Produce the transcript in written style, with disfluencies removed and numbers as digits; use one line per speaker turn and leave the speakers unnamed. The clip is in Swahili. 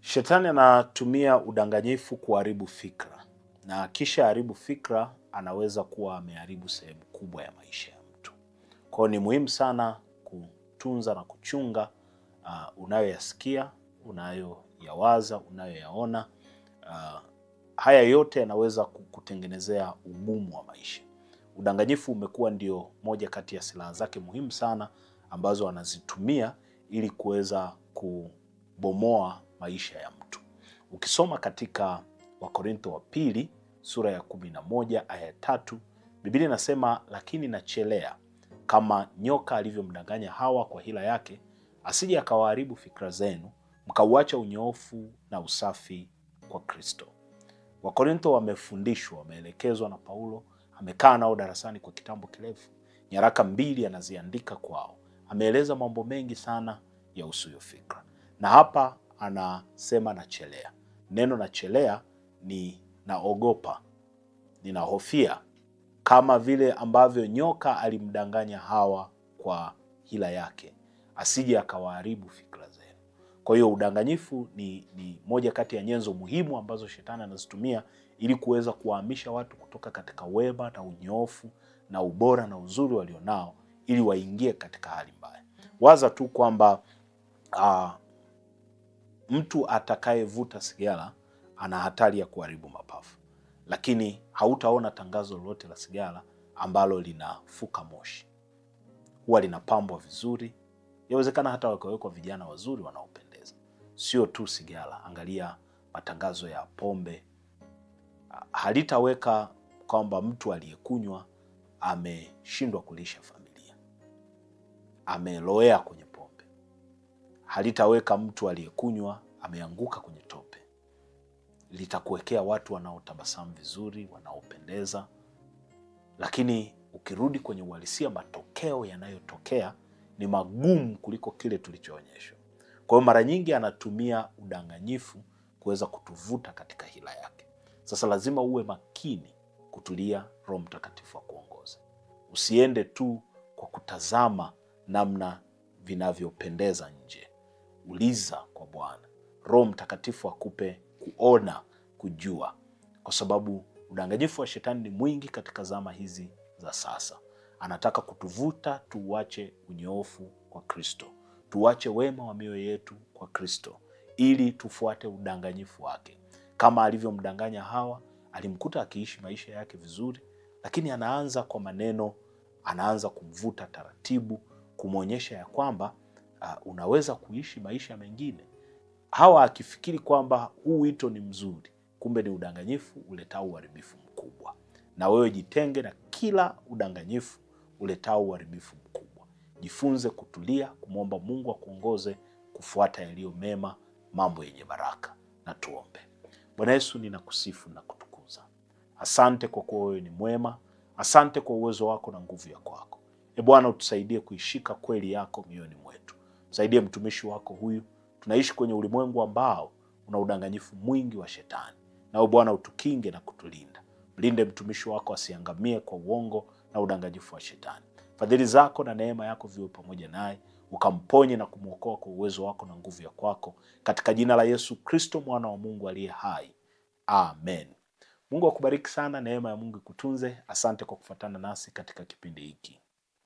Shetani anatumia udanganyifu kuharibu fikra, na kisha haribu fikra anaweza kuwa ameharibu sehemu kubwa ya maisha ya mtu. Kwa hiyo ni muhimu sana kutunza na kuchunga unayoyasikia, unayoyawaza, unayoyaona. Haya yote yanaweza kukutengenezea ugumu wa maisha. Udanganyifu umekuwa ndio moja kati ya silaha zake muhimu sana ambazo anazitumia ili kuweza kubomoa maisha ya mtu. Ukisoma katika Wakorintho wa pili sura ya 11 aya 3, Biblia inasema, lakini nachelea kama nyoka alivyomdanganya Hawa kwa hila yake, asije akawaharibu fikra zenu, mkauacha unyoofu na usafi kwa Kristo. Wakorintho wamefundishwa, wameelekezwa na Paulo, amekaa nao darasani kwa kitambo kirefu. Nyaraka 2 anaziandika kwao. Ameeleza mambo mengi sana ya usuyo fikra. Na hapa anasema nachelea. Neno nachelea ni naogopa, ninahofia, kama vile ambavyo nyoka alimdanganya Hawa kwa hila yake, asije akawaharibu fikra zenu. Kwa hiyo udanganyifu ni moja kati ya nyenzo muhimu ambazo shetani anazitumia ili kuweza kuwahamisha watu kutoka katika wema na unyoofu na ubora na uzuri walionao ili waingie katika hali mbaya. Waza tu kwamba mtu atakayevuta sigara ana hatari ya kuharibu mapafu, lakini hautaona tangazo lolote la sigara ambalo linafuka moshi. Huwa linapambwa vizuri, yawezekana hata wakawekwa vijana wazuri wanaopendeza. Sio tu sigara, angalia matangazo ya pombe. Halitaweka kwamba mtu aliyekunywa ameshindwa kulisha familia, ameloea kwenye pombe. Halitaweka mtu aliyekunywa ameanguka kwenye tope. Litakuwekea watu wanaotabasamu vizuri, wanaopendeza. Lakini ukirudi kwenye uhalisia, matokeo yanayotokea ni magumu kuliko kile tulichoonyeshwa. Kwa hiyo mara nyingi anatumia udanganyifu kuweza kutuvuta katika hila yake. Sasa lazima uwe makini kutulia Roho Mtakatifu akuongoze. Usiende tu kwa kutazama namna vinavyopendeza nje. Uliza kwa Bwana. Roho Mtakatifu akupe kuona, kujua. Kwa sababu udanganyifu wa shetani ni mwingi katika zama hizi za sasa. Anataka kutuvuta tuache unyoofu kwa Kristo, tuache wema wa mioyo yetu kwa Kristo, ili tufuate udanganyifu wake. Kama alivyomdanganya Hawa, alimkuta akiishi maisha yake vizuri, lakini anaanza kwa maneno, anaanza kumvuta taratibu, kumuonyesha ya kwamba unaweza kuishi maisha mengine. Hawa akifikiri kwamba huu wito ni mzuri, kumbe ni udanganyifu uletao uharibifu mkubwa. Na wewe jitenge na kila udanganyifu uletao uharibifu mkubwa. Jifunze kutulia, kumwomba Mungu akuongoze kufuata yaliyo mema, mambo yenye baraka. Na tuombe. Bwana Yesu, ninakusifu na kutukuza. Asante kwa kuwa wewe ni mwema. Asante kwa uwezo wako na nguvu ya kwako. E Bwana, utusaidie kuishika kweli yako mioyoni mwetu. Msaidie mtumishi wako huyu. Tunaishi kwenye ulimwengu ambao una udanganyifu mwingi wa shetani. Na Bwana utukinge na kutulinda. Mlinde mtumishi wako asiangamie kwa uongo na udanganyifu wa shetani. Fadhili zako na neema yako viwe pamoja naye, ukamponye na kumuokoa kwa uwezo wako na nguvu ya kwako, katika jina la Yesu Kristo mwana wa Mungu aliye hai. Amen. Mungu akubariki sana, neema ya Mungu ikutunze. Asante kwa kufuatana nasi katika kipindi hiki.